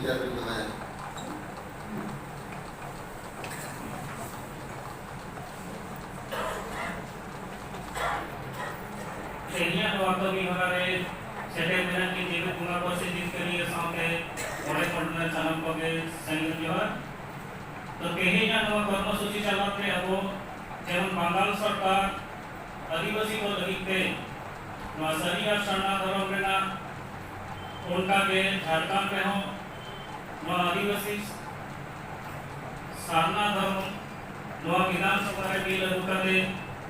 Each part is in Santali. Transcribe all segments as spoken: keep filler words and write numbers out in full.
ᱵᱤᱪᱟᱹᱨ ᱵᱤᱱ ᱫᱚᱦᱚᱭᱟ᱾ ᱛᱮᱦᱮᱧᱟᱜ ᱱᱚᱣᱟ ᱠᱟᱹᱢᱤ ᱦᱚᱨᱟ ᱨᱮ ᱥᱮᱴᱮᱨ ᱢᱮᱱᱟᱜ ᱠᱤᱱ ᱡᱮᱜᱮᱛ ᱵᱚᱸᱜᱟ ᱯᱟᱹᱨᱥᱤ ᱡᱤᱛᱠᱟᱹᱨᱤᱭᱟᱹ ᱥᱟᱶᱛᱮ ᱢᱚᱬᱮ ᱠᱚᱬ ᱨᱮᱱ ᱥᱟᱱᱟᱢ ᱠᱚᱜᱮ ᱥᱟᱹᱜᱩᱱ ᱡᱚᱦᱟᱨ᱾ ᱛᱚ, ᱛᱮᱦᱮᱧᱟᱜ ᱱᱚᱣᱟ ᱠᱚᱨᱢᱚᱥᱩᱪᱤ ᱪᱟᱞᱟᱣ ᱨᱮ ᱟᱵᱚ ᱡᱮᱢᱚᱱ ᱵᱟᱝᱜᱟᱞ ᱥᱚᱨᱠᱟᱨ ᱟᱹᱫᱤᱵᱟᱹᱥᱤ ᱠᱚ ᱞᱟᱹᱜᱤᱫ ᱛᱮ ᱱᱚᱣᱟ ᱥᱟᱹᱨᱤ ᱟᱨ ᱥᱟᱨᱱᱟ ᱫᱷᱚᱨᱚᱢ ᱨᱮᱱᱟᱜ, ᱚᱱᱠᱟ ᱜᱮ ᱡᱷᱟᱲᱠᱷᱚᱸᱰ ᱨᱮᱦᱚᱸ ᱱᱚᱣᱟ ᱟᱹᱫᱤᱵᱟᱹᱥᱤ ᱥᱟᱨᱱᱟ ᱫᱷᱚᱨᱚᱢ ᱱᱚᱣᱟ ᱵᱤᱫᱷᱟᱱ ᱥᱚᱵᱷᱟ ᱨᱮ ᱵᱤᱞ ᱟᱹᱜᱩ ᱠᱟᱛᱮ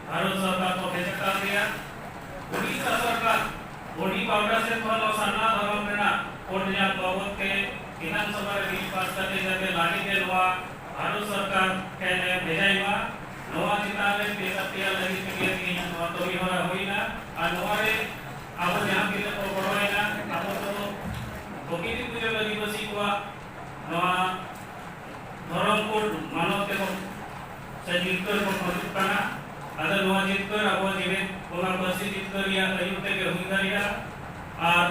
ᱵᱷᱟᱨᱚᱛ ᱥᱚᱨᱠᱟᱨ ᱠᱚ ᱵᱷᱮᱡᱟ ᱠᱟᱣᱫᱮᱭᱟ᱾ ᱩᱲᱤᱥᱥᱟ ᱥᱚᱨᱠᱟᱨ ᱵᱚᱰᱤ ᱯᱟᱣᱴᱟ ᱥᱮᱫ ᱠᱷᱚᱱ ᱱᱚᱣᱟ ᱥᱟᱨᱱᱟ ᱫᱷᱚᱨᱚᱢ ᱨᱮᱱᱟᱜ ᱠᱳᱰ ᱧᱟᱢ ᱵᱟᱵᱚᱫ ᱛᱮ ᱵᱤᱫᱷᱟᱱ ᱥᱚᱵᱷᱟ ᱨᱮ ᱵᱤᱞ ᱯᱟᱥ ᱠᱟᱛᱮ ᱡᱟᱛᱮ ᱞᱟᱜᱮ ᱜᱮ ᱱᱚᱣᱟ ᱵᱷᱟᱨᱚᱛ ᱥᱚᱨᱠᱟᱨ ᱴᱷᱮᱱ ᱮ ᱵᱷᱮᱡᱟᱭ ᱢᱟ, ᱱᱚᱣᱟ ᱪᱮᱛᱟᱱ ᱨᱮ ᱯᱮ ᱥᱟᱯᱛᱟ ᱞᱟᱹᱜᱤᱫ ᱛᱮᱜᱮ ᱛᱮᱦᱮᱧ ᱱᱚᱣᱟ ᱠᱟᱹᱢᱤ ᱦᱚᱨᱟ ᱦᱩᱭᱱᱟ᱾ ᱟᱨ ᱱᱚᱣᱟ ᱨᱮ ᱟᱵᱚ ᱡᱟᱦᱟᱸ ᱛᱤᱱᱟᱹᱜ ᱠᱚ ᱜᱚᱲᱚᱭᱮᱱᱟ, ᱟᱵᱚ ᱫᱚ ᱯᱨᱚᱠᱤᱛᱤ ᱯᱩᱡᱟᱹ ᱟᱹᱫᱤᱵᱟᱹᱥᱤ ᱠᱚᱣᱟᱜ ᱱᱚᱣᱟ ᱫᱷᱚᱨᱚᱢ ᱠᱳᱰ ᱢᱟᱱᱚᱛ ᱛᱮᱵᱚᱱ ᱥᱮ ᱡᱤᱛᱠᱟᱹᱨ ᱵᱚᱱ ᱠᱷᱚᱡᱚᱜ ᱠᱟᱱᱟ᱾ ᱟᱫᱚ ᱱᱚᱣᱟ ᱡᱤᱛᱠᱟᱹᱨ ᱟᱵᱚ ᱡᱮᱜᱮᱛ ᱵᱚᱸᱜᱟ ᱯᱟᱹᱨᱥᱤ ᱡᱤᱛᱠᱟᱹᱨ ᱨᱮᱭᱟᱜ ᱟᱹᱭᱩᱨ ᱛᱮᱜᱮ ᱦᱩᱭ ᱫᱟᱲᱮᱭᱟᱜᱼᱟ᱾ ᱟᱨ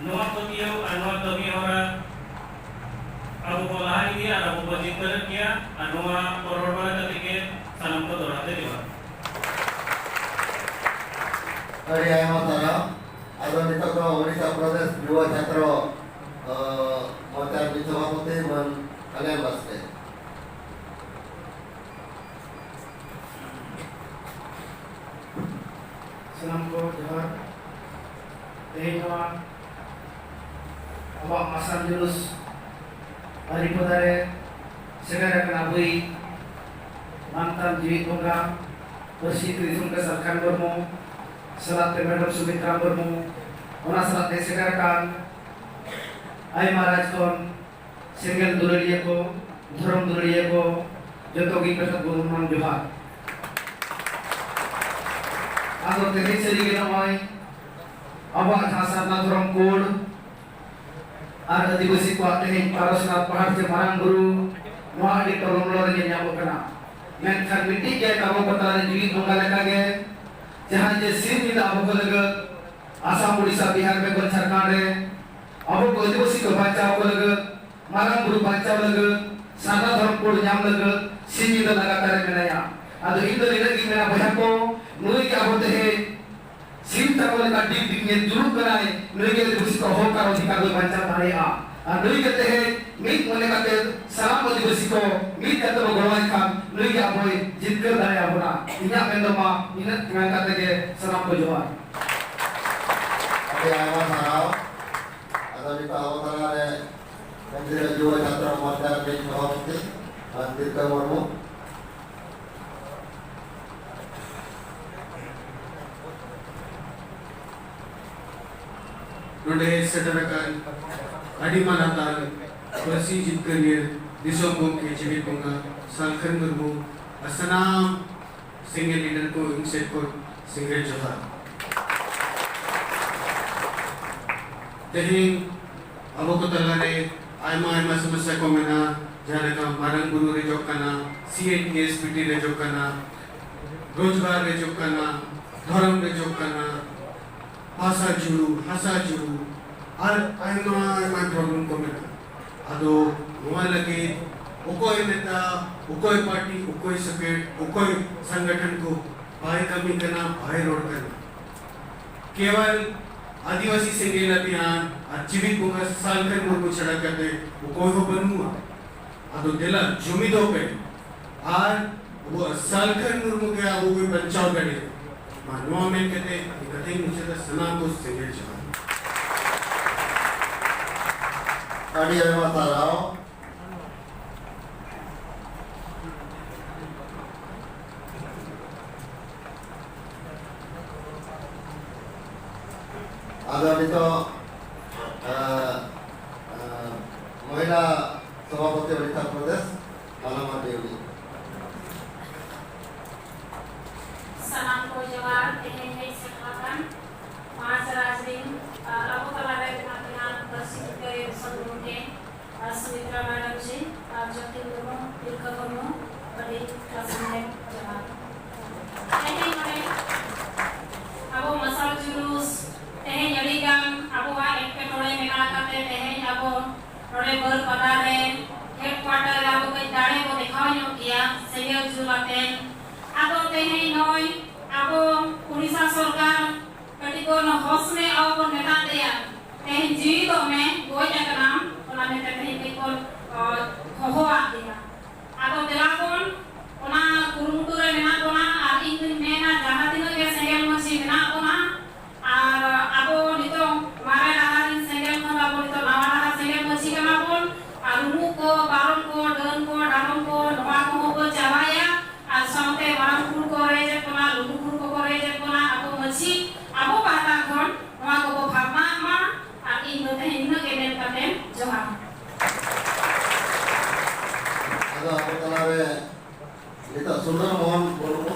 ᱱᱚᱣᱟ ᱯᱟᱹᱛᱭᱟᱹᱣ ᱟᱨ ᱱᱚᱣᱟ ᱠᱟᱹᱢᱤ ᱦᱚᱨᱟ ᱟᱵᱚ ᱵᱚᱱ ᱞᱟᱦᱟ ᱤᱫᱤᱭᱟ ᱟᱨ ᱟᱵᱚ ᱵᱚᱱ ᱡᱤᱛᱠᱟᱹᱨᱮᱫ ᱜᱮᱭᱟ᱾ ᱟᱨ ᱱᱚᱣᱟ ᱠᱚ ᱨᱚᱲ ᱵᱟᱲᱟ ᱠᱟᱛᱮ ᱜᱮ ᱥᱟᱱᱟᱢ ᱠᱚ ᱫᱚᱦᱲᱟ ᱛᱮ ᱡᱚᱦᱟᱨ᱾ ᱟᱹᱰᱤ ᱟᱭᱢᱟ ᱥᱟᱨᱦᱟᱣ᱾ ᱟᱫᱚ ᱱᱤᱛᱚᱜ ᱫᱚ ᱳᱰᱤᱥᱟ ᱯᱨᱚᱫᱮᱥ ᱡᱩᱵᱚ ᱪᱷᱟᱛᱨᱚ, ᱚ, ᱢᱚᱨᱪᱟ ᱨᱤᱱᱤᱡ ᱥᱚᱵᱷᱟᱯᱚᱛᱤ ᱢᱟᱹᱱ ᱠᱟᱞᱭᱟᱱ ᱵᱟᱥᱠᱮ᱾ ᱥᱟᱱᱟᱢ ᱠᱚ ᱡᱚᱦᱟᱨ᱾ ᱛᱮᱦᱮᱧ ᱱᱚᱣᱟ ᱟᱵᱚᱣᱟᱜ ᱢᱟᱨᱥᱟᱞ ᱡᱩᱞᱩᱥ ᱵᱟᱨᱤᱯᱟᱫᱟ ᱨᱮ ᱥᱮᱴᱮᱨ ᱟᱠᱟᱱ ᱟᱵᱚᱭᱤᱡ ᱢᱟᱱᱛᱟᱱ ᱡᱤᱣᱤᱫ ᱵᱚᱸᱜᱟ ᱯᱟᱹᱨᱥᱤ ᱛᱤᱨᱤᱥ ᱩᱱᱠᱟ ᱥᱟᱞᱠᱷᱟᱱ ᱢᱩᱨᱢᱩ, ᱥᱟᱞᱟᱜ ᱛᱮ ᱢᱮᱰᱟᱢ ᱥᱩᱢᱤᱛᱨᱟ ᱢᱩᱨᱢᱩ, ᱚᱱᱟ ᱥᱟᱞᱟᱜ ᱛᱮ ᱥᱮᱴᱮᱨ ᱟᱠᱟᱱ ᱟᱭᱢᱟ ᱨᱟᱡᱽ ᱠᱷᱚᱱ ᱥᱮᱸᱜᱮᱞ ᱫᱩᱞᱟᱹᱲᱤᱭᱟᱹ ᱠᱚ, ᱫᱷᱚᱨᱚᱢ ᱫᱩᱞᱟᱹᱲᱤᱭᱟᱹ ᱠᱚ, ᱡᱚᱛᱚ ᱜᱮ ᱡᱚᱛᱷᱟᱛ ᱜᱩᱱᱢᱟᱱ ᱡᱚᱦᱟᱨ᱾ ᱟᱫᱚ ᱛᱮᱦᱮᱧ ᱥᱟᱹᱨᱤ ᱜᱮ ᱱᱚᱜᱼᱚᱭ ᱟᱵᱚᱣᱟᱜ ᱡᱟᱦᱟᱸ ᱥᱟᱨᱱᱟ ᱫᱷᱚᱨᱚᱢ ᱠᱳᱰ ᱟᱨ ᱟᱹᱫᱤᱵᱟᱹᱥᱤ ᱠᱚᱣᱟᱜ ᱛᱮᱦᱮᱧ ᱯᱟᱨᱚᱥᱱᱟᱛᱷ ᱯᱟᱦᱟᱲ ᱪᱮ ᱢᱟᱨᱟᱝ ᱵᱩᱨᱩ, ᱱᱚᱣᱟ ᱟᱹᱰᱤ ᱴᱚᱞᱚᱢᱚᱞᱚ ᱨᱮ ᱧᱮᱞ ᱧᱟᱢᱚᱜ ᱠᱟᱱᱟ᱾ ᱢᱮᱱᱠᱷᱟᱱ ᱢᱤᱫᱴᱤᱡ ᱜᱮ ᱟᱵᱚ ᱠᱚ ᱛᱟᱞᱟᱨᱮ ᱡᱤᱣᱤᱫ ᱵᱚᱸᱜᱟ ᱞᱮᱠᱟᱜᱮ, ᱡᱟᱦᱟᱸᱭ ᱡᱮ ᱥᱤᱧ ᱧᱤᱫᱟᱹ ᱟᱵᱚ ᱠᱚ ᱞᱟᱹᱜᱤᱫ ᱟᱥᱟᱢ, ᱳᱰᱤᱥᱟ, ᱵᱤᱦᱟᱨ, ᱵᱮᱝᱜᱚᱞ, ᱡᱷᱟᱲᱠᱷᱚᱸᱰ ᱨᱮ ᱟᱵᱚ ᱠᱚ ᱟᱹᱫᱤᱵᱟᱹᱥᱤ ᱠᱚ ᱵᱟᱧᱪᱟᱣ ᱠᱚ ᱞᱟᱹᱜᱤᱫ, ᱢᱟᱨᱟᱝ ᱵᱩᱨᱩ ᱵᱟᱧᱪᱟᱣ ᱞᱟᱹᱜᱤᱫ, ᱥᱟᱨᱱᱟ ᱫᱷᱚᱨᱚᱢ code ᱧᱟᱢ ᱞᱟᱹᱜᱤᱫ ᱥᱤᱧ ᱧᱤᱫᱟᱹ ᱞᱟᱜᱟᱛᱟᱨ ᱮ ᱢᱮᱱᱟᱭᱟ᱾ ᱟᱫᱚ ᱤᱧ ᱫᱚ ᱱᱤᱱᱟᱹᱜ ᱜᱤᱧ ᱢᱮᱱᱟ ᱵᱚᱭᱦᱟ ᱠᱚ, ᱱᱩᱭ ᱜᱮ ᱟᱵᱚ ᱛᱮᱦᱮᱧ ᱥᱤᱧ ᱪᱟᱸᱫᱚ ᱞᱮᱠᱟ ᱰᱤᱜᱽ ᱰᱤᱜᱽ ᱧᱮᱞ ᱡᱩᱞᱩᱜ ᱠᱟᱱᱟᱭ᱾ ᱱᱩᱭ ᱜᱮ ᱟᱹᱫᱤᱵᱟᱹᱥᱤ ᱠᱚ ᱦᱚᱠ ᱟᱨ ᱚᱫᱷᱤᱠᱟᱨ ᱫᱚᱭ ᱵᱟᱧᱪᱟᱣ ᱫᱟᱲᱮᱭᱟᱜᱼᱟ᱾ ᱟᱨ ᱱᱩᱭ ᱜᱮ ᱛᱮᱦᱮᱧ ᱢᱤᱫ ᱢᱚᱱᱮ ᱠᱟᱛᱮ ᱥᱟᱱᱟᱢ ᱟᱹᱫᱤᱵᱟᱹᱥᱤ ᱠᱚ ᱢᱤᱫ ᱠᱟᱛᱮ ᱵᱚ ᱜᱚᱲᱚᱣᱟᱭ ᱠᱷᱟᱱ ᱱᱩᱭ ᱜᱮ ᱟᱵᱚᱭ ᱡᱤᱛᱠᱟᱹᱨ ᱫᱟᱲᱮᱭᱟᱵᱚᱱᱟ᱾ ᱤᱧᱟᱹᱜ ᱢᱮᱱ ᱫᱚ ᱢᱟ ᱱᱤᱱᱟᱹᱜ ᱢᱮᱱ ᱠᱟᱛᱮ ᱜᱮ ᱥᱟᱱᱟᱢ ᱠᱚ ᱡᱚᱦᱟᱨ᱾ ᱟᱹᱰᱤ ᱟᱭᱢᱟ ᱥᱟᱨᱦᱟᱣ᱾ ᱟᱫᱚ ᱱᱤᱛᱚᱜ ᱟᱵᱚ ᱛᱟᱞᱟᱨᱮ ᱠᱮᱱᱫᱨᱤᱭᱚ ᱡᱩᱵᱚ ᱪᱷᱟᱛᱨᱚ ᱢᱳᱨᱪᱟ ᱨᱤᱱᱤᱡ ᱥᱚᱵᱷᱟᱯᱚᱛᱤ ᱢᱟᱱ ᱛᱤᱞᱠᱟᱹ ᱢᱩᱨᱢᱩ᱾ ᱱᱚᱰᱮ ᱥᱮᱴᱮᱨ ᱟᱠᱟᱱ ᱟᱹᱰᱤ ᱢᱟᱱᱟᱛᱟᱱ ᱯᱟᱹᱨᱥᱤ ᱡᱤᱛᱠᱟᱹᱨᱤᱭᱟᱹ ᱫᱤᱥᱚᱢ ᱜᱚᱢᱠᱮ ᱡᱤᱣᱤᱫ ᱵᱚᱸᱜᱟ ᱥᱟᱞᱠᱷᱟᱱ ᱢᱩᱨᱢᱩ ᱟᱨ ᱥᱟᱱᱟᱢ ᱥᱮᱸᱜᱮᱞ leader ᱠᱚ ᱤᱧ ᱥᱮᱫ ᱠᱷᱚᱱ ᱥᱮᱸᱜᱮᱞ ᱡᱚᱦᱟᱨ᱾ ᱛᱮᱦᱮᱧ ᱟᱵᱚ ᱠᱚ ᱛᱟᱞᱟᱨᱮ ᱟᱭᱢᱟ ᱟᱭᱢᱟ ᱥᱚᱢᱚᱥᱥᱟ ᱠᱚ ᱢᱮᱱᱟᱜᱼᱟ, ᱡᱟᱦᱟᱸ ᱞᱮᱠᱟ ᱢᱟᱨᱟᱝ ᱵᱩᱨᱩ ᱨᱮᱡᱚᱜ ᱠᱟᱱᱟ, C N T S P T ᱨᱮᱡᱚᱜ ᱠᱟᱱᱟ, ᱨᱳᱡᱽᱜᱟᱨ ᱨᱮᱡᱚᱜ ᱠᱟᱱᱟ, ᱫᱷᱚᱨᱚᱢ ᱨᱮᱡᱚᱜ ᱠᱟᱱᱟ, ᱵᱷᱟᱥᱟ ᱡᱩᱲᱩ, ᱦᱟᱥᱟ ᱡᱩᱲᱩ, ᱟᱨ ᱟᱭᱢᱟ ᱟᱭᱢᱟ problem ᱠᱚ ᱢᱮᱱᱟᱜᱼᱟ᱾ ᱟᱫᱚ ᱱᱚᱣᱟ ᱞᱟᱹᱜᱤᱫ ᱚᱠᱚᱭ ᱱᱮᱛᱟ, ᱚᱠᱚᱭ ᱯᱟᱨᱴᱤ, ᱚᱠᱚᱭ ᱥᱚᱠᱮᱴ, ᱚᱠᱚᱭ ᱥᱚᱝᱜᱚᱴᱷᱚᱱ ᱠᱚ ᱵᱟᱭ ᱠᱟᱹᱢᱤ ᱠᱟᱱᱟ, ᱵᱟᱭ ᱨᱚᱲ ᱠᱟᱱᱟ᱾ ᱠᱮᱵᱚᱞ ᱟᱹᱫᱤᱵᱟᱹᱥᱤ ᱥᱮᱸᱜᱮᱞ ᱟᱵᱷᱤᱭᱟᱱ ᱟᱨ ᱡᱤᱣᱤᱫ ᱵᱚᱸᱜᱟ ᱥᱟᱞᱠᱷᱟᱱ ᱢᱩᱨᱢᱩ ᱪᱷᱟᱲᱟ ᱠᱟᱛᱮ ᱚᱠᱚᱭ ᱦᱚᱸ ᱵᱟᱹᱱᱩᱜᱼᱟ᱾ ᱟᱫᱚ ᱫᱮᱞᱟ ᱡᱩᱢᱤᱫᱚᱜ ᱯᱮ ᱟᱨ ᱟᱵᱚᱣᱟᱜ ᱥᱟᱞᱠᱷᱟᱱ ᱢᱩᱨᱢᱩ ᱜᱮ ᱟᱵᱚ ᱵᱚᱱ ᱵᱟᱧᱪᱟᱣ ᱫᱟᱲᱮᱭᱟᱜᱼᱟ᱾ ᱢᱟ ᱱᱚᱣᱟ ᱢᱮᱱ ᱠᱟᱛᱮ ᱤᱧ ᱠᱟᱛᱷᱟᱧ ᱢᱩᱪᱟᱹᱫᱟ᱾ ᱥᱟᱱᱟᱢ ᱠᱚ ᱥᱮᱸᱜᱮᱞ ᱡᱚᱦᱟᱨ᱾ ᱟᱹᱰᱤ ᱟᱭᱢᱟ ᱥᱟᱨᱦᱟᱣ᱾ ᱟᱫᱚ ᱱᱤᱛᱚᱜ, ᱮ, ᱮ, ᱢᱚᱦᱤᱞᱟ ᱥᱚᱵᱷᱟᱯᱚᱛᱤ ᱳᱰᱤᱥᱟ ᱯᱨᱚᱫᱮᱥ, ᱢᱟᱞᱟ ᱢᱟᱨᱰᱤ ᱩᱱᱤ᱾ ᱥᱟᱱᱟᱢ ᱠᱚ ᱡᱚᱦᱟᱨ᱾ ᱛᱮᱦᱮᱧ ᱦᱮᱡ ᱥᱮᱴᱮᱨ ᱟᱠᱟᱱ ᱯᱟᱸᱪ ᱨᱟᱡᱽ ᱨᱤᱱ, ᱟᱨ ᱟᱵᱚ ᱛᱟᱞᱟᱨᱮ ᱢᱮᱱᱟᱜ ᱵᱚᱱᱟ ᱯᱟᱹᱨᱥᱤ ᱡᱤᱛᱠᱟᱹᱨᱤᱭᱟᱹ ᱫᱤᱥᱚᱢ ᱜᱚᱢᱠᱮ, ᱟᱨ ᱥᱩᱢᱤᱛᱨᱟ ᱢᱮᱰᱟᱢ ᱡᱤ, ᱟᱨ ᱡᱳᱛᱤ ᱢᱩᱨᱢᱩ, ᱛᱤᱞᱠᱟᱹ ᱢᱩᱨᱢᱩ, ᱟᱹᱰᱤ ᱥᱟᱥᱟᱝ ᱡᱚᱦᱟᱨ᱾ ᱛᱮᱦᱮᱧ ᱱᱚᱰᱮ ᱟᱵᱚ ᱢᱟᱥᱟᱞ ᱡᱩᱞᱩᱥ, ᱛᱮᱦᱮᱧ ᱟᱹᱰᱤ ᱜᱟᱱ ᱟᱵᱚᱣᱟᱜ ᱮᱴᱠᱮᱴᱚᱬᱮ ᱢᱮᱱᱟᱜ ᱟᱠᱟᱫ ᱱᱚᱰᱮ ᱵᱟᱹᱨᱯᱟᱫᱟ ᱨᱮ headquarter ᱨᱮ ᱟᱵᱚ ᱠᱟᱹᱡ ᱫᱟᱲᱮ ᱵᱚ ᱫᱮᱠᱷᱟᱣ ᱧᱚᱜ ᱜᱮᱭᱟ, ᱥᱮᱸᱜᱮᱞ ᱡᱩᱞ ᱟᱛᱮ᱾ ᱟᱫᱚ ᱛᱮᱦᱮᱧ ᱱᱚᱜᱼᱚᱭ ᱟᱵᱚ ᱩᱲᱤᱥᱥᱟ ᱥᱚᱨᱠᱟᱨ ᱠᱟᱹᱴᱤᱡ ᱵᱚᱱ ᱦᱚᱥ ᱢᱮ, ᱟᱵᱚ ᱵᱚᱱ ᱢᱮᱛᱟ ᱫᱮᱭᱟ, "ᱛᱮᱦᱮᱧ ᱡᱤᱣᱤ ᱫᱚᱜ ᱢᱮ, ᱜᱚᱡ ᱟᱠᱟᱱᱟᱢ", ᱚᱱᱟ ᱢᱮᱱᱛᱮ ᱛᱮᱦᱮᱧ ᱠᱟᱹᱡ ᱵᱚᱱ, ᱚ, ᱦᱚᱦᱚᱣᱟᱫ ᱫᱮᱭᱟ᱾ ᱟᱫᱚ ᱫᱮᱞᱟ ᱵᱚᱱ ᱚᱱᱟ ᱠᱩᱨᱩᱢᱩᱴᱩ ᱨᱮ ᱢᱮᱱᱟᱜ ᱵᱚᱱᱟ, ᱟᱨ ᱤᱧ ᱫᱩᱧ ᱢᱮᱱᱟ, ᱡᱟᱦᱟᱸ ᱛᱤᱱᱟᱹᱜ ᱜᱮ ᱥᱮᱸᱜᱮᱞ ᱢᱟᱹᱡᱷᱤ ᱢᱮᱱᱟᱜ ᱵᱚᱱᱟ, ᱟᱨ ᱟᱵᱚ ᱱᱤᱛᱚᱜ ᱢᱟᱨᱮ ᱰᱟᱦᱟᱨ ᱨᱮᱱ ᱥᱮᱸᱜᱮᱞ ᱠᱷᱚᱱ ᱟᱵᱚ ᱱᱤᱛᱚᱜ ᱱᱟᱣᱟ ᱰᱟᱦᱟᱨ ᱥᱮᱸᱜᱮᱞ ᱢᱟᱹᱡᱷᱤ ᱠᱟᱱᱟ ᱵᱚᱱ, ᱟᱨ ᱨᱩᱢᱩᱜ ᱠᱚ, ᱯᱟᱨᱚᱢ ᱠᱚ, ᱰᱟᱹᱱ ᱠᱚ, ᱰᱟᱸᱰᱚᱢ ᱠᱚ, ᱱᱚᱣᱟ ᱠᱚᱦᱚᱸ ᱵᱚᱱ ᱪᱟᱵᱟᱭᱟ, ᱟᱨ ᱥᱟᱶᱛᱮ ᱢᱟᱨᱟᱝ ᱵᱩᱨᱩ ᱠᱚ ᱨᱮᱡᱮᱫ ᱵᱚᱱᱟ, ᱞᱩᱜᱩ ᱵᱩᱨᱩ ᱠᱚᱠᱚ ᱨᱮᱡᱮᱫ ᱵᱚᱱᱟ, ᱟᱵᱚ ᱢᱟᱹᱡᱷᱤ, ᱟᱵᱚ ᱯᱟᱦᱴᱟ ᱠᱷᱚᱱ ᱱᱚᱣᱟ ᱠᱚᱵᱚ ᱵᱷᱟᱵᱽᱱᱟᱜ ᱢᱟ, ᱟᱨ ᱤᱧ ᱫᱚ ᱛᱮᱦᱮᱧ ᱱᱤᱱᱟᱹᱜ ᱜᱮ ᱢᱮᱱ ᱠᱟᱛᱮ ᱡᱚᱦᱟᱨ᱾ ᱟᱫᱚ ᱟᱵᱚ ᱛᱟᱞᱟᱨᱮ ᱱᱤᱛᱚᱜ ᱥᱩᱱᱫᱚᱨ ᱢᱳᱦᱚᱱ ᱢᱩᱨᱢᱩ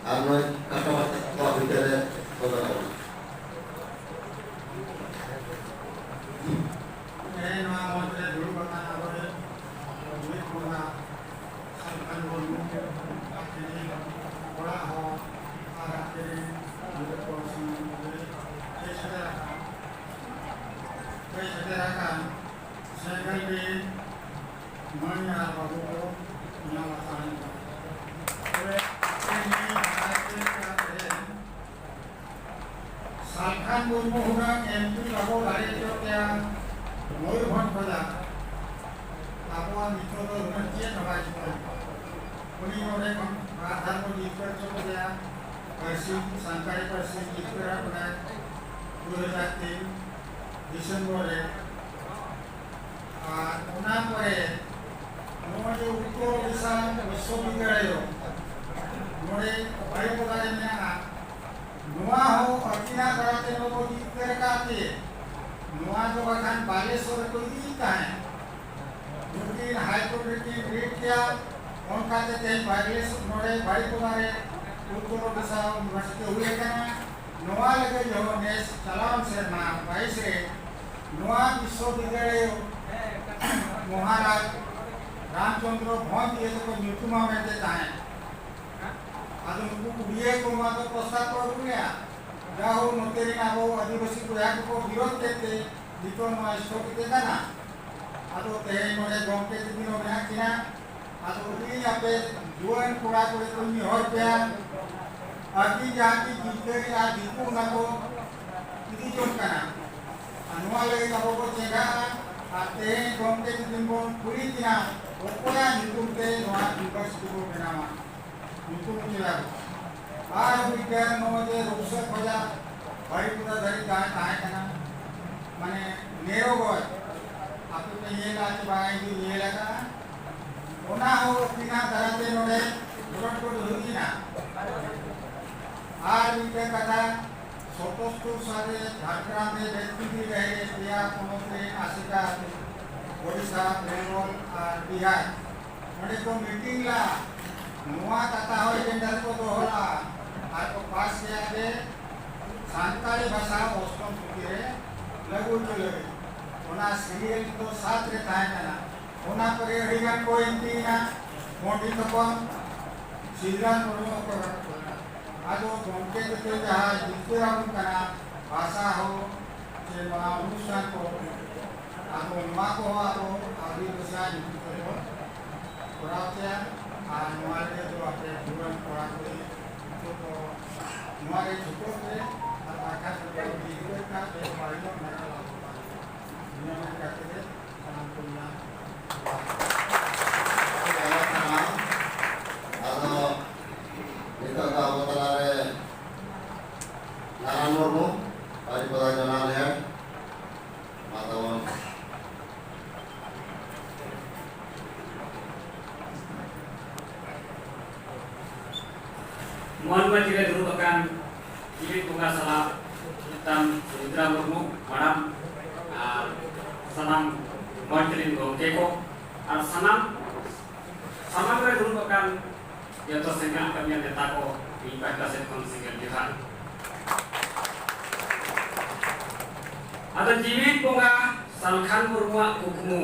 ᱟᱨ ᱱᱩᱭ ᱠᱟᱴᱟ ᱵᱟᱨᱛᱟ ᱠᱚᱣᱟᱜ ᱵᱤᱪᱟᱹᱨ ᱮ ᱥᱚᱫᱚᱨ ᱟᱵᱚᱱᱟ᱾ ᱛᱮᱦᱮᱧ ᱱᱚᱣᱟ ᱢᱚᱧᱪ ᱨᱮ ᱫᱩᱲᱩᱵ ᱟᱠᱟᱱ ᱟᱵᱚᱨᱮᱱ ᱢᱤᱫ ᱵᱚᱸᱜᱟ ᱥᱟᱞᱠᱷᱟᱱ ᱢᱩᱨᱢᱩ, ᱟᱡ ᱨᱮᱱ ᱚᱲᱟᱜ ᱦᱚᱲ ᱟᱨ ᱟᱡ ᱨᱮᱱ ᱜᱤᱫᱽᱨᱟᱹ ᱠᱚ ᱥᱟᱱᱟᱢ ᱠᱚᱜᱮ ᱦᱮᱡ ᱥᱮᱴᱮᱨ ᱟᱠᱟᱱ, ᱦᱮᱡ ᱥᱮᱴᱮᱨ ᱟᱠᱟᱱ ᱥᱮᱸᱜᱮᱞ ᱵᱤᱨ ᱢᱟᱹᱭ ᱟᱨ ᱵᱟᱹᱵᱩ ᱠᱚ ᱧᱮᱞ ᱟᱠᱟᱱ ᱠᱟᱱᱟ᱾ ᱛᱚᱵᱮ ᱛᱮᱦᱮᱧ ᱱᱤᱭᱟᱹ ᱵᱟᱲᱟᱭ ᱦᱚᱪᱚᱭ ᱠᱟᱱᱟ ᱛᱮᱦᱮᱧ ᱥᱟᱞᱠᱷᱟᱱ ᱢᱩᱨᱢᱩ ᱦᱩᱱᱟᱹᱝ ᱮᱢ ᱯᱤ ᱵᱟᱵᱚ ᱫᱟᱲᱮ ᱦᱚᱪᱚ ᱠᱮᱭᱟ ᱢᱚᱭᱩᱨᱵᱷᱚᱸᱡᱽ ᱠᱷᱚᱱᱟᱜ, ᱟᱵᱚᱣᱟᱜ ᱱᱤᱛᱚᱜ ᱫᱚ ᱩᱱᱟᱹᱜ ᱪᱮᱫ ᱦᱚᱸ ᱵᱟᱭ ᱪᱤᱠᱟᱹ ᱠᱟᱱᱟ᱾ ᱩᱱᱤ ᱱᱚᱰᱮ ᱠᱷᱚᱱ ᱵᱟᱨ ᱫᱷᱟᱣ ᱵᱚ ᱡᱤᱛᱠᱟᱹᱨ ᱦᱚᱪᱚ ᱠᱮᱫᱮᱭᱟ, ᱯᱟᱹᱨᱥᱤ, ᱥᱟᱱᱛᱟᱲᱤ ᱯᱟᱹᱨᱥᱤ ᱡᱤᱛᱠᱟᱹᱨ ᱟᱠᱟᱱᱟᱭ ᱫᱩ ᱦᱟᱡᱟᱨ ᱛᱤᱱ ᱰᱤᱥᱮᱢᱵᱚᱨ ᱨᱮ᱾ ᱟᱨ ᱚᱱᱟ ᱯᱚᱨᱮ ᱱᱚᱜᱼᱚᱭ ᱡᱮ ᱩᱛᱛᱚᱨ ᱳᱰᱤᱥᱟ ᱵᱤᱥᱥᱚᱵᱤᱫᱽᱫᱟᱞᱚᱭ ᱱᱚᱰᱮ ᱵᱟᱨᱤᱯᱟᱫᱟ ᱨᱮ ᱢᱮᱱᱟᱜᱼᱟ, ᱱᱚᱣᱟ ᱦᱚᱸ ᱟᱹᱠᱤᱱᱟᱜ ᱫᱟᱨᱟᱭ ᱛᱮ ᱱᱚᱣᱟ ᱵᱚ ᱡᱤᱛᱠᱟᱹᱨ ᱟᱠᱟᱫ ᱛᱮ, ᱱᱚᱣᱟ ᱫᱚ ᱵᱟᱠᱷᱟᱱ ᱵᱟᱞᱮᱥᱚᱨ ᱨᱮᱠᱚ ᱤᱫᱤᱭᱮᱫ ᱛᱟᱦᱮᱸᱫ᱾ ᱱᱩᱠᱤᱱ ᱦᱟᱭ ᱠᱳᱨᱴ ᱨᱮᱠᱤᱱ ᱨᱤᱴ ᱠᱮᱭᱟ, ᱚᱱᱠᱟᱛᱮ ᱛᱮᱦᱮᱧ ᱵᱟᱞᱮᱥᱚᱨ ᱱᱚᱰᱮ ᱵᱟᱨᱤᱯᱟᱫᱟ ᱨᱮ ᱩᱛᱛᱚᱨ ᱳᱰᱤᱥᱟ ᱤᱭᱩᱱᱤᱵᱷᱟᱨᱥᱤᱴᱤ ᱦᱩᱭ ᱟᱠᱟᱱᱟ᱾ ᱱᱚᱣᱟ ᱞᱟᱹᱜᱤᱫ ᱡᱮᱢᱚᱱ ᱱᱮᱥ ᱪᱟᱞᱟᱣᱮᱱ ᱥᱮᱨᱢᱟ ᱵᱟᱭᱤᱥ ᱨᱮ ᱱᱚᱣᱟ ᱵᱤᱥᱥᱚᱵᱤᱫᱽᱫᱟᱞᱚᱭ ᱢᱚᱦᱟᱨᱟᱡᱽ ᱨᱟᱢᱪᱚᱸᱫᱽᱨᱚ ᱵᱷᱚᱸᱡᱽ ᱤᱭᱟᱹ ᱛᱮᱠᱚ ᱧᱩᱛᱩᱢᱟ ᱢᱮᱱᱛᱮ ᱛᱟᱦᱮᱸᱫ᱾ ᱟᱫᱚ ᱱᱩᱠᱩ ᱩᱲᱤᱭᱟᱹ ᱠᱚ ᱱᱚᱣᱟ ᱫᱚ ᱯᱨᱚᱥᱛᱟᱵ ᱠᱚ ᱟᱹᱜᱩ ᱞᱮᱜᱼᱟ᱾ ᱡᱟᱦᱳᱠ, ᱱᱚᱛᱮ ᱨᱮᱱ ᱟᱵᱚ ᱟᱹᱫᱤᱵᱟᱹᱥᱤ ᱵᱚᱭᱦᱟ ᱠᱚᱠᱚ ᱵᱤᱨᱳᱫ ᱠᱮᱫ ᱛᱮ ᱱᱤᱛᱚᱜ ᱱᱚᱣᱟ ᱥᱛᱷᱚᱜᱤᱛ ᱟᱠᱟᱱᱟ᱾ ᱛᱮᱦᱮᱧ ᱱᱚᱰᱮ ᱜᱚᱢᱠᱮ ᱛᱤᱠᱤᱱ ᱦᱚᱸ ᱢᱮᱱᱟᱜ ᱠᱤᱱᱟ᱾ ᱟᱫᱚ ᱤᱧ ᱟᱯᱮ ᱡᱩᱣᱟᱹᱱ ᱠᱚᱲᱟ ᱠᱩᱲᱤ ᱠᱚᱧ ᱱᱮᱦᱚᱨ ᱯᱮᱭᱟ, ᱟᱹᱠᱤᱱ ᱡᱟᱦᱟᱸ ᱠᱤᱱ ᱪᱤᱱᱛᱟᱹᱭᱮᱫᱼᱟ, ᱫᱤᱠᱩ ᱚᱱᱟ ᱠᱚ ᱤᱫᱤ ᱡᱚᱝ ᱠᱟᱱᱟ᱾ ᱟᱨ ᱱᱚᱣᱟ ᱞᱟᱹᱜᱤᱫ ᱟᱵᱚ ᱵᱚ ᱪᱮᱸᱜᱷᱟᱜᱼᱟ᱾ ᱟᱨ ᱛᱮᱦᱮᱧ ᱜᱚᱢᱠᱮ ᱛᱤᱠᱤᱱ ᱵᱚᱱ ᱠᱩᱞᱤ ᱠᱤᱱᱟ, ᱚᱠᱚᱭᱟᱜ ᱧᱩᱛᱩᱢ ᱛᱮ ᱱᱚᱣᱟ ᱤᱭᱩᱱᱤᱵᱷᱟᱨᱥᱤᱴᱤ ᱵᱚ ᱵᱮᱱᱟᱣᱟ᱾ ᱧᱩᱛᱩᱢ ᱠᱮᱫᱟ ᱠᱚ᱾ ᱟᱨ ᱢᱤᱫᱴᱮᱱ ᱱᱚᱜᱼᱚᱭ ᱡᱮ ᱨᱩᱠᱥᱟᱹ ᱠᱷᱚᱡᱟᱜ ᱵᱟᱨᱤᱯᱟᱫᱟ ᱫᱷᱟᱹᱨᱤᱡ ᱡᱟᱦᱟᱸᱭ ᱛᱟᱦᱮᱸ ᱠᱟᱱᱟ, ᱢᱟᱱᱮ ᱱᱮᱨᱳ ᱜᱚᱡ, ᱟᱯᱮ ᱯᱮ ᱧᱮᱞᱟ ᱪᱮ ᱵᱟᱝ, ᱤᱧ ᱫᱩᱧ ᱧᱮᱞ ᱟᱠᱟᱫᱼᱟ᱾ ᱚᱱᱟ ᱦᱚᱸ ᱩᱱᱠᱤᱱᱟᱜ ᱫᱟᱨᱟᱭ ᱛᱮ ᱱᱚᱰᱮ ᱠᱷᱚᱸᱰ ᱠᱷᱚᱸᱰ ᱦᱩᱭ ᱮᱱᱟ᱾ ᱟᱨ ᱢᱤᱫᱴᱮᱱ ᱠᱟᱛᱷᱟ, ᱥᱚᱛᱚᱥᱛᱳᱨ ᱥᱟᱞ ᱨᱮ ᱡᱷᱟᱲᱜᱨᱟᱢ ᱨᱮ ᱵᱮᱫᱠᱩᱸᱫᱽᱨᱤ ᱰᱟᱹᱦᱤ ᱨᱮ ᱯᱮᱭᱟ ᱯᱚᱱᱚᱛ ᱨᱮᱱ ᱟᱥᱮᱠᱟ ᱟᱹᱛᱩ, ᱳᱰᱤᱥᱟ, ᱵᱮᱝᱜᱚᱞ ᱟᱨ ᱵᱤᱦᱟᱨ, ᱱᱚᱰᱮ ᱠᱚ ᱢᱤᱴᱤᱝ ᱞᱟ᱾ ᱱᱚᱣᱟ ᱠᱟᱛᱷᱟ ᱦᱚᱸ ᱮᱡᱮᱱᱰᱟ ᱨᱮᱠᱚ ᱫᱚᱦᱚ ᱞᱟ ᱟᱨ ᱠᱚ ᱯᱟᱥ ᱠᱮᱫᱟ ᱡᱮ ᱥᱟᱱᱛᱟᱲᱤ ᱵᱷᱟᱥᱟ ᱚᱥᱴᱚᱢ ᱯᱩᱛᱷᱤ ᱨᱮ ᱞᱟᱹᱜᱩ ᱦᱚᱪᱚ ᱞᱟᱹᱜᱤᱫ᱾ ᱚᱱᱟ ᱥᱤᱨᱤᱭᱟᱞ ᱫᱚ ᱥᱟᱛ ᱨᱮ ᱛᱟᱦᱮᱸ ᱠᱟᱱᱟ᱾ ᱚᱱᱟ ᱠᱚᱨᱮ ᱟᱹᱰᱤ ᱜᱟᱱ ᱠᱚ ᱮᱱᱴᱨᱤᱭᱮᱱᱟ, ᱯᱚᱱᱰᱤᱛ ᱦᱚᱯᱚᱱ ᱥᱤᱵᱨᱟᱢ ᱢᱩᱨᱢᱩ ᱦᱚᱸᱠᱚ ᱨᱟᱠᱟᱵ ᱠᱟᱱᱟ᱾ ᱟᱫᱚ ᱜᱚᱢᱠᱮ ᱛᱟᱠᱚ ᱡᱟᱦᱟᱸ ᱡᱤᱛᱠᱟᱹᱨ ᱟᱵᱚᱱ ᱠᱟᱱᱟ, ᱵᱷᱟᱥᱟ ᱦᱚᱸ ᱥᱮ ᱱᱚᱣᱟ ᱚᱱᱩᱥᱴᱷᱟᱱ ᱠᱚ, ᱟᱫᱚ ᱱᱚᱣᱟ ᱠᱚᱦᱚᱸ ᱟᱵᱚ ᱟᱹᱣᱨᱤ ᱵᱮᱥᱟ ᱧᱩᱛᱩᱢ ᱛᱮᱵᱚᱱ ᱠᱚᱨᱟᱣ ᱠᱮᱭᱟ᱾ ᱟᱨ ᱱᱚᱣᱟ ᱨᱮᱜᱮ ᱫᱚ ᱟᱯᱮ ᱡᱩᱣᱟᱹᱱ ᱠᱚᱲᱟ ᱠᱩᱲᱤ ᱡᱚᱛᱚ ᱠᱚ ᱱᱚᱣᱟ ᱨᱮ ᱪᱷᱩᱴᱟᱹᱣ ᱯᱮ, ᱟᱨ ᱵᱟᱠᱷᱟᱱ ᱫᱚ ᱟᱹᱰᱤ ᱜᱤᱫᱽᱨᱟᱹ ᱠᱷᱟᱱ ᱯᱮ ᱯᱟᱹᱦᱤᱞᱚᱜ ᱱᱟᱜᱟᱢ ᱟᱵᱚ ᱯᱟᱹᱦᱤᱞᱚᱜ᱾ ᱱᱤᱭᱟᱹ ᱢᱮᱱ ᱠᱟᱛᱮ ᱜᱮ ᱥᱟᱱᱟᱢ ᱠᱚ ᱧᱟᱢ᱾ ᱟᱭᱢᱟ ᱥᱟᱨᱦᱟᱣ᱾ ᱟᱫᱚ ᱱᱤᱛᱚᱜ ᱫᱚ ᱟᱵᱚ ᱛᱟᱞᱟᱨᱮ ᱱᱟᱨᱟᱭᱚᱱ ᱢᱩᱨᱢᱩ ᱵᱟᱨᱤᱯᱟᱫᱟ ᱡᱚᱱᱟᱞ ᱦᱮᱰ᱾ ᱢᱟ ᱛᱟᱵᱚᱱ᱾ ᱢᱚᱧᱪ ᱢᱟᱹᱡᱷᱤ ᱨᱮ ᱫᱩᱲᱩᱵ ᱟᱠᱟᱱ ᱡᱤᱣᱤᱫ ᱵᱚᱸᱜᱟ ᱥᱟᱞᱟᱜ ᱢᱤᱫᱴᱟᱝ ᱥᱩᱢᱤᱛᱨᱟ ᱢᱩᱨᱢᱩ ᱢᱟᱲᱟᱝ ᱟᱨ ᱥᱟᱱᱟᱢ ᱢᱚᱧᱪ ᱨᱮᱱ ᱜᱚᱢᱠᱮ ᱠᱚ ᱟᱨ ᱥᱟᱱᱟᱢ ᱥᱟᱢᱟᱝ ᱨᱮ ᱫᱩᱲᱩᱵ ᱟᱠᱟᱱ ᱡᱚᱛᱚ ᱥᱮᱸᱜᱮᱞ ᱠᱟᱹᱢᱤᱭᱟᱹ ᱱᱮᱛᱟ ᱠᱚ ᱤᱧ ᱯᱟᱦᱴᱟ ᱥᱮᱫ ᱠᱷᱚᱱ ᱥᱮᱸᱜᱮᱞ ᱡᱚᱦᱟᱨ᱾ ᱟᱫᱚ ᱡᱤᱣᱤᱫ ᱵᱚᱸᱜᱟ ᱥᱟᱞᱠᱷᱟᱱ ᱢᱩᱨᱢᱩᱣᱟᱜ ᱠᱩᱠᱢᱩ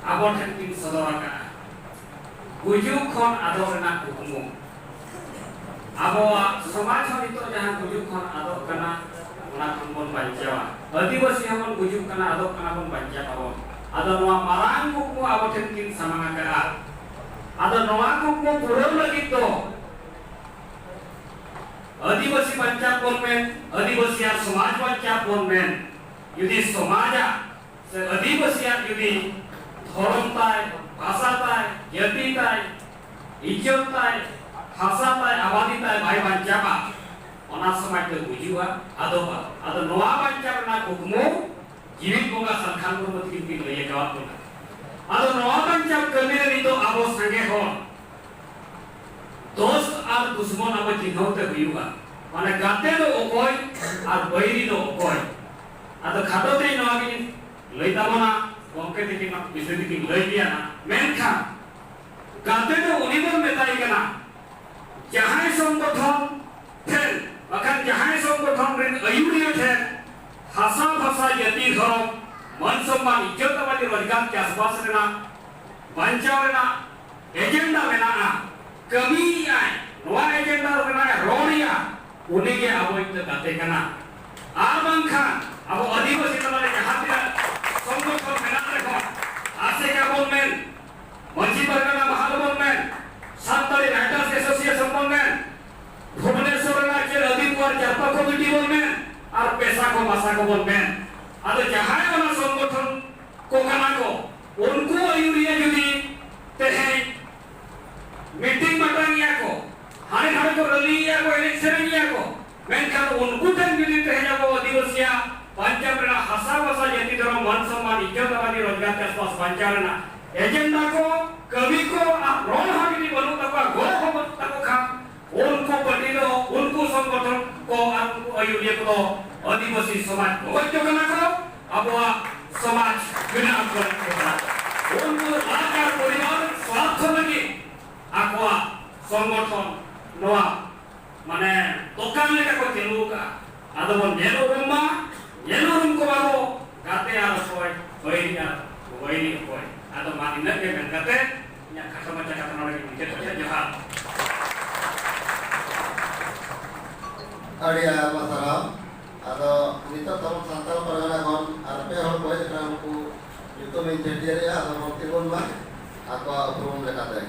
ᱟᱵᱚ ᱴᱷᱮᱱ ᱠᱤᱱ ᱥᱚᱫᱚᱨ ᱟᱠᱟᱫᱼᱟ᱾ ᱜᱩᱡᱩᱜ ᱠᱷᱚᱱ ᱟᱫᱚᱜ ᱨᱮᱱᱟᱜ ᱠᱩᱠᱢᱩ᱾ ᱟᱵᱚᱣᱟᱜ ᱥᱚᱢᱟᱡᱽ ᱦᱚᱸ ᱱᱤᱛᱚᱜ ᱡᱟᱦᱟᱸ ᱜᱩᱡᱩᱜ ᱠᱷᱚᱱ ᱟᱫᱚᱜ ᱠᱟᱱᱟ, ᱚᱱᱟ ᱠᱷᱚᱱ ᱵᱚᱱ ᱵᱟᱧᱪᱟᱣᱟ᱾ ᱟᱹᱫᱤᱵᱟᱹᱥᱤ ᱦᱚᱸᱵᱚᱱ ᱜᱩᱡᱩᱜ ᱠᱟᱱᱟ, ᱟᱫᱚᱜ ᱠᱟᱱᱟ ᱵᱚᱱ, ᱵᱟᱧᱪᱟᱜ ᱟᱵᱚᱱ᱾ ᱟᱫᱚ ᱱᱚᱣᱟ ᱢᱟᱨᱟᱝ ᱠᱩᱠᱢᱩ ᱟᱵᱚ ᱴᱷᱮᱱ ᱠᱤᱱ ᱥᱟᱢᱟᱝ ᱟᱠᱟᱫᱼᱟ᱾ ᱟᱫᱚ ᱱᱚᱣᱟ ᱠᱩᱠᱢᱩ ᱯᱩᱨᱟᱹᱣ ᱞᱟᱹᱜᱤᱫ ᱫᱚ ᱟᱹᱫᱤᱵᱟᱹᱥᱤ ᱵᱟᱧᱪᱟᱣ ᱵᱚᱱ ᱢᱮᱱ, ᱟᱹᱫᱤᱵᱟᱹᱥᱤᱭᱟᱜ ᱥᱚᱢᱟᱡᱽ ᱵᱟᱧᱪᱟᱣ ᱵᱚᱱ ᱢᱮᱱ, ᱡᱩᱫᱤ ᱥᱚᱢᱟᱡᱟᱜ ᱥᱮ ᱟᱹᱫᱤᱵᱟᱹᱥᱤᱭᱟᱜ ᱡᱩᱫᱤ ᱫᱷᱚᱨᱚᱢ ᱛᱟᱭ, ᱵᱷᱟᱥᱟ ᱛᱟᱭ, ᱡᱟᱹᱛᱤ ᱛᱟᱭ, ᱤᱡᱽᱡᱚᱛ ᱛᱟᱭ, ᱦᱟᱥᱟ ᱛᱟᱭ, ᱟᱵᱟᱫᱤ ᱛᱟᱭ ᱵᱟᱭ ᱵᱟᱧᱪᱟᱣᱟ, ᱚᱱᱟ ᱥᱚᱢᱟᱡᱽ ᱫᱚ ᱜᱩᱡᱩᱜᱼᱟ, ᱟᱫᱚᱜᱼᱟ᱾ ᱟᱫᱚ ᱱᱚᱣᱟ ᱵᱟᱧᱪᱟᱣ ᱨᱮᱱᱟᱜ ᱠᱩᱠᱢᱩ ᱡᱤᱣᱤᱫ ᱵᱚᱸᱜᱟ ᱥᱟᱞᱠᱷᱟᱱ ᱢᱩᱨᱢᱩ ᱛᱟᱹᱠᱤᱱ ᱠᱤᱱ ᱞᱟᱹᱭ ᱟᱠᱟᱣᱟᱫ ᱵᱚᱱᱟ᱾ ᱟᱫᱚ ᱱᱚᱣᱟ ᱵᱟᱧᱪᱟᱣ ᱠᱟᱹᱢᱤ ᱨᱮ ᱱᱤᱛᱚᱜ ᱟᱵᱚ ᱥᱟᱸᱜᱮ ᱦᱚᱲ ᱫᱳᱥᱛ ᱟᱨ ᱫᱩᱥᱢᱚᱱ ᱟᱵᱚ ᱪᱤᱱᱦᱟᱹᱣ ᱛᱮ ᱦᱩᱭᱩᱜᱼᱟ᱾ ᱢᱟᱱᱮ ᱜᱟᱛᱮ ᱫᱚ ᱚᱠᱚᱭ ᱟᱨ ᱵᱟᱹᱭᱨᱤ ᱫᱚ ᱚᱠᱚᱭ? ᱟᱫᱚ ᱠᱷᱟᱴᱚ ᱛᱮ ᱱᱚᱣᱟ ᱜᱤᱧ ᱞᱟᱹᱭ ᱛᱟᱵᱚᱱᱟ, ᱜᱚᱢᱠᱮ ᱛᱟᱹᱠᱤᱱ ᱢᱟ ᱵᱤᱥᱚᱭ ᱛᱮᱠᱤᱱ ᱞᱟᱹᱭ ᱜᱮᱭᱟ ᱱᱟᱜ᱾ ᱢᱮᱱᱠᱷᱟᱱ ᱜᱟᱛᱮ ᱫᱚ ᱩᱱᱤ ᱵᱚᱱ ᱢᱮᱛᱟᱭ ᱠᱟᱱᱟ, ᱡᱟᱦᱟᱸᱭ ᱥᱚᱝᱜᱚᱴᱷᱚᱱ ᱴᱷᱮᱱ ᱵᱟᱠᱷᱟᱱ ᱡᱟᱦᱟᱸᱭ ᱥᱚᱝᱜᱚᱴᱷᱚᱱ ᱨᱮᱱ ᱟᱹᱭᱩᱨᱤᱭᱟᱹ ᱴᱷᱮᱱ ᱦᱟᱥᱟ ᱵᱷᱟᱥᱟ ᱡᱟᱹᱛᱤ ᱫᱷᱚᱨᱚᱢ ᱢᱟᱹᱱ ᱥᱚᱢᱢᱟᱱ ᱤᱡᱽᱡᱚᱛ ᱟᱵᱟᱫᱤ ᱨᱳᱡᱽᱜᱟᱨ ᱪᱟᱥᱵᱟᱥ ᱨᱮᱱᱟᱜ ᱵᱟᱧᱪᱟᱣ ᱨᱮᱱᱟᱜ ᱮᱡᱮᱱᱰᱟ ᱢᱮᱱᱟᱜᱼᱟ, ᱠᱟᱹᱢᱤᱭᱮᱫᱼᱟᱭ, ᱱᱚᱣᱟ ᱮᱡᱮᱱᱰᱟ ᱨᱮᱱᱟᱜ ᱮ ᱨᱚᱲᱮᱫᱼᱟ, ᱩᱱᱤᱜᱮ ᱟᱵᱚᱭᱤᱡ ᱫᱚ ᱜᱟᱛᱮ ᱠᱟᱱᱟ᱾ ᱟᱨ ᱵᱟᱝᱠᱷᱟᱱ ᱟᱵᱚ ᱟᱹᱫᱤᱵᱟᱹᱥᱤ ᱛᱟᱞᱟᱨᱮ ᱡᱟᱦᱟᱸ ᱛᱤᱱᱟᱹᱜ ᱥᱚᱝᱜᱚᱴᱷᱚᱱ ᱢᱮᱱᱟᱜ ᱨᱮᱦᱚᱸ, ᱟᱥᱮᱠᱟ ᱵᱚᱱ ᱢᱮᱱ, ᱢᱟᱹᱡᱷᱤ ᱯᱟᱨᱜᱟᱱᱟ ᱢᱟᱦᱟᱞ ᱵᱚᱱ ᱢᱮᱱ, ᱥᱟᱱᱛᱟᱲᱤ ᱨᱟᱭᱴᱟᱨᱥ ᱮᱥᱳᱥᱤᱭᱮᱥᱚᱱ ᱵᱚᱱ ᱢᱮᱱ, ᱵᱷᱩᱵᱽᱱᱮᱥᱚᱨ ᱨᱮᱱᱟᱜ ᱪᱮᱫ ᱟᱹᱫᱤᱢ ᱠᱚᱣᱟᱜ ᱡᱟᱨᱯᱟ ᱠᱚᱢᱤᱴᱤ ᱵᱚᱱ ᱢᱮᱱ, ᱟᱨ ᱯᱮᱥᱟ ᱠᱚ ᱢᱟᱥᱟ ᱠᱚᱵᱚᱱ ᱢᱮᱱ, ᱟᱫᱚ ᱡᱟᱦᱟᱸᱭ ᱚᱱᱟ ᱥᱚᱝᱜᱚᱴᱷᱚᱱ ᱠᱚ ᱠᱟᱱᱟ ᱠᱚ, ᱩᱱᱠᱩ ᱟᱹᱭᱩᱨᱤᱭᱟᱹ ᱡᱩᱫᱤ ᱛᱮᱦᱮᱧ ᱢᱤᱴᱤᱝ ᱢᱟᱴᱟᱝ ᱮᱭᱟ ᱠᱚ, ᱦᱟᱸᱰᱮ ᱱᱟᱰᱮ ᱠᱚ ᱨᱟᱹᱞᱤᱭᱮᱭᱟ ᱠᱚ, ᱮᱱᱮᱡ ᱥᱮᱨᱮᱧ ᱮᱭᱟ ᱠᱚ, ᱢᱮᱱᱠᱷᱟᱱ ᱩᱱᱠᱩ ᱴᱷᱮᱱ ᱡᱩᱫᱤ ᱛᱮᱦᱮᱧ ᱟᱵᱚ ᱟᱹᱫᱤᱵᱟᱹᱥᱤᱭᱟᱜ ᱵᱟᱧᱪᱟᱣ ᱨᱮᱱᱟᱜ ᱦᱟᱥᱟ ᱵᱷᱟᱥᱟ ᱡᱟᱹᱛᱤ ᱫᱷᱚᱨᱚᱢ ᱢᱟᱹᱱ ᱥᱚᱢᱢᱟᱱ ᱤᱡᱽᱡᱚᱛ ᱟᱵᱟᱫᱤ ᱨᱳᱡᱽᱜᱟᱨ ᱪᱟᱥᱵᱟᱥ ᱵᱟᱧᱪᱟᱣ ᱨᱮᱱᱟᱜ ᱮᱡᱮᱱᱰᱟ ᱠᱚ, ᱠᱟᱹᱢᱤ ᱠᱚ ᱟᱨ ᱨᱚᱲ ᱦᱚᱸ ᱡᱩᱫᱤ ᱵᱟᱹᱱᱩᱜ ᱛᱟᱠᱚᱣᱟ, ᱜᱚᱲᱚ ᱦᱚᱸ ᱵᱟᱹᱱᱩᱜ ᱛᱟᱠᱚ ᱠᱷᱟᱱ, ᱩᱱᱠᱩ ᱯᱟᱹᱴᱤ ᱫᱚ, ᱩᱱᱠᱩ ᱥᱚᱝᱜᱚᱴᱷᱚᱱ ᱠᱚ ᱟᱨ ᱩᱱᱠᱩ ᱟᱹᱭᱩᱨᱤᱭᱟᱹ ᱠᱚᱫᱚ ᱟᱹᱫᱤᱵᱟᱹᱥᱤ ᱥᱚᱢᱟᱡᱽ ᱵᱚᱜᱚᱡ ᱠᱚ ᱠᱟᱱᱟ ᱠᱚ, ᱟᱵᱚᱣᱟᱜ ᱥᱚᱢᱟᱡᱽ ᱵᱮᱱᱟᱣ ᱠᱚ ᱞᱟᱹᱜᱤᱫ ᱠᱟᱱᱟ᱾ ᱩᱱᱠᱩ ᱞᱟᱡ ᱟᱨ ᱯᱚᱨᱤᱵᱟᱨ ᱥᱣᱟᱨᱛᱷᱚ ᱞᱟᱹᱜᱤᱫ ᱟᱠᱚᱣᱟᱜ ᱥᱚᱝᱜᱚᱴᱷᱚᱱ ᱱᱚᱣᱟ ᱢᱟᱱᱮ ᱫᱚᱠᱟᱱ ᱞᱮᱠᱟ ᱠᱚ ᱪᱟᱹᱞᱩ ᱟᱠᱟᱫᱼᱟ᱾ ᱟᱫᱚ ᱵᱚᱱ ᱧᱮᱞ ᱩᱨᱩᱢ ᱢᱟ, ᱧᱮᱞ ᱩᱨᱩᱢ ᱠᱚᱢᱟ ᱵᱚ, ᱜᱟᱛᱮ ᱟᱨ ᱚᱠᱚᱭ, ᱵᱟᱹᱭᱨᱤ ᱟᱨ ᱵᱟᱹᱭᱨᱤ ᱚᱠᱚᱭ᱾ ᱟᱫᱚ ᱢᱟ ᱱᱤᱱᱟᱹᱜ ᱜᱮ ᱢᱮᱱ ᱠᱟᱛᱮ ᱤᱧᱟᱹᱜ ᱠᱷᱟᱴᱚ ᱢᱟᱪᱷᱟ ᱠᱟᱛᱷᱟ ᱱᱚᱰᱮ ᱜᱮ ᱢᱩᱪᱟᱹᱫ ᱠᱟᱛᱮ ᱡᱚᱦᱟᱨ᱾ ᱟᱹᱰᱤ ᱟᱭᱢᱟ ᱥᱟᱨᱦᱟᱣ᱾ ᱟᱫᱚ ᱱᱤᱛᱚᱜ ᱛᱟᱵᱚᱱ ᱥᱟᱱᱛᱟᱲ ᱯᱟᱨᱜᱟᱱᱟ ᱠᱷᱚᱱ ᱟᱨ ᱯᱮ ᱦᱚᱲ ᱠᱚ ᱦᱮᱡ ᱟᱠᱟᱱᱟ, ᱩᱱᱠᱩ ᱡᱩᱫᱤ ᱧᱩᱛᱩᱢᱤᱧ ᱪᱷᱟᱹᱴᱭᱟᱹᱨᱮᱜᱼᱟ, ᱟᱫᱚ ᱵᱚᱱ ᱛᱤᱸᱜᱩᱱ ᱢᱟ ᱟᱠᱚᱣᱟᱜ ᱩᱯᱨᱩᱢ ᱞᱮᱠᱟᱛᱮ᱾